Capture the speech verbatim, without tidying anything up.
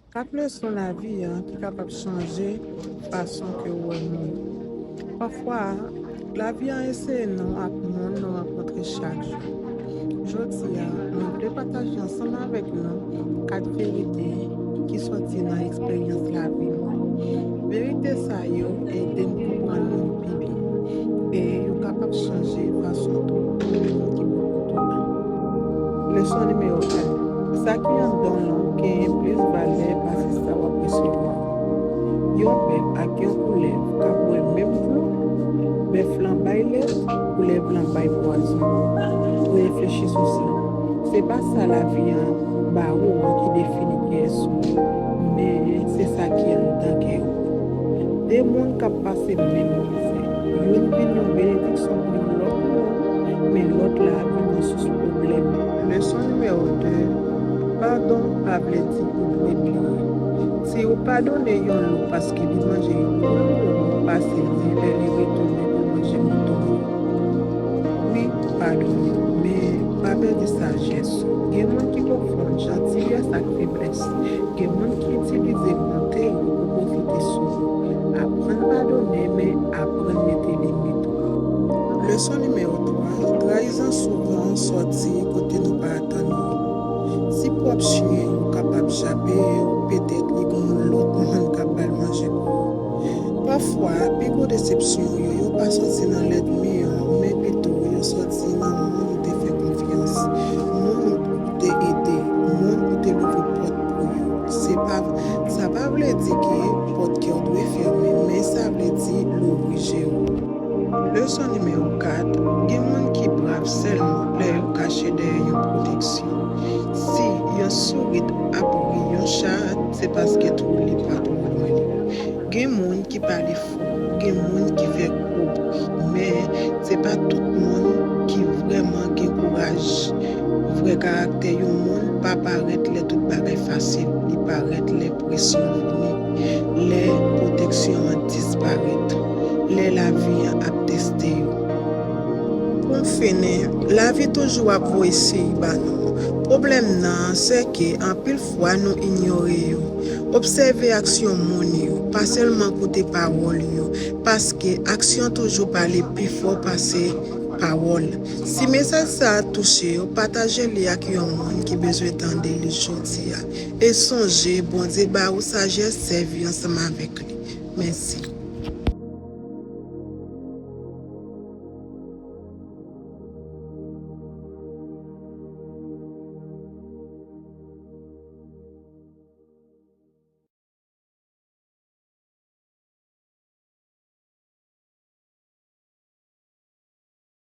Kat leson lavi a ki kapab chanje fason ke w wè moun. Pafwa, lavi a anseye nou ak moun nou rankontre chak jou. Jodi a, mwen vle pataje ansanm avèk nou kat verite ki sòti nan eksperyans lavi mwen. Verite sa yo ede m konprann moun pi byen, e yo kapab chanje fason tou moun ki bò kote w la. Leson nimewo kat. Sa ki anndan w genyen plis valè pase sa w ap resevwa. Yon bèf ak yon koulèv k ap bwè menm dlo, bèf lan bay lèt, koulèv lan bay pwazon. Reflechi sou sa. Se pa sa lavi an ba ou an ki defini kiyès ou ye, men se sa ki anndan kè ou. De moun k ap pase menm mizè. Youn vin yon benediksyon pou yon lòt moun, men lòt la vin yon sous pwoblèm. Leson nimewo de. Padon pa vle di ou dwe peye. Si ou padone yon lou paske li manje yon poul pou ou, pase di lè li retounen pou manje mouton yo. Wi, padone, men pa pèdi sajès ou. Gen moun ki konfonn jantiyès ak feblès. Gen moun ki itilize bonte yo pou pwofite sou ou. Aprann padone, men aprann mete limit ou. Leson nimewo twa. Trayizan souvan sòti kote nou pa atann yo. Si pwòp chen ou kapab chape, petèt li gen yon lòt moun k ap ba l manje pou ou. Pafwa, pi gwo desepsyon yo, yo pa sòti nan lènmi an, men pito yo sòti nan moun ou te fè konfyans, moun ou te ede, moun ou te louvri pòt pou yo. Se pa, sa pa vle di ke pòt kè w dwe fèmen, men sa vle di louvri je w. Leson nimewo kat. Gen moun ki brav sèlman lè yo kache dèyè yon pwoteksyon. Si yon sourit ap ri yon chat, se paske twou li pa twò lwen. Gen moun ki pale fò, gen moun ki fè gwo bri, men se pa tout moun ki vrèman gen kouraj. Vrè karaktè yon moun pa parèt lè tout bagay fasil, li parèt lè presyon vini, lè pwoteksyon an disparèt, lè lavi an ap teste yo. Pou m fini, lavi toujou ap voye siy ba nou. Pwoblèm nan, se ke anpil fwa nou inyore yo. Obsève aksyon moun yo, pa sèlman koute pawòl yo, paske aksyon toujou pale pi fò pase pawòl. Si mesaj sa a touche w, pataje li ak yon moun ki bezwen tande li jodi a. E sonje, Bondye ba ou sajès, sèvi ansanm avèk li. Mèsi.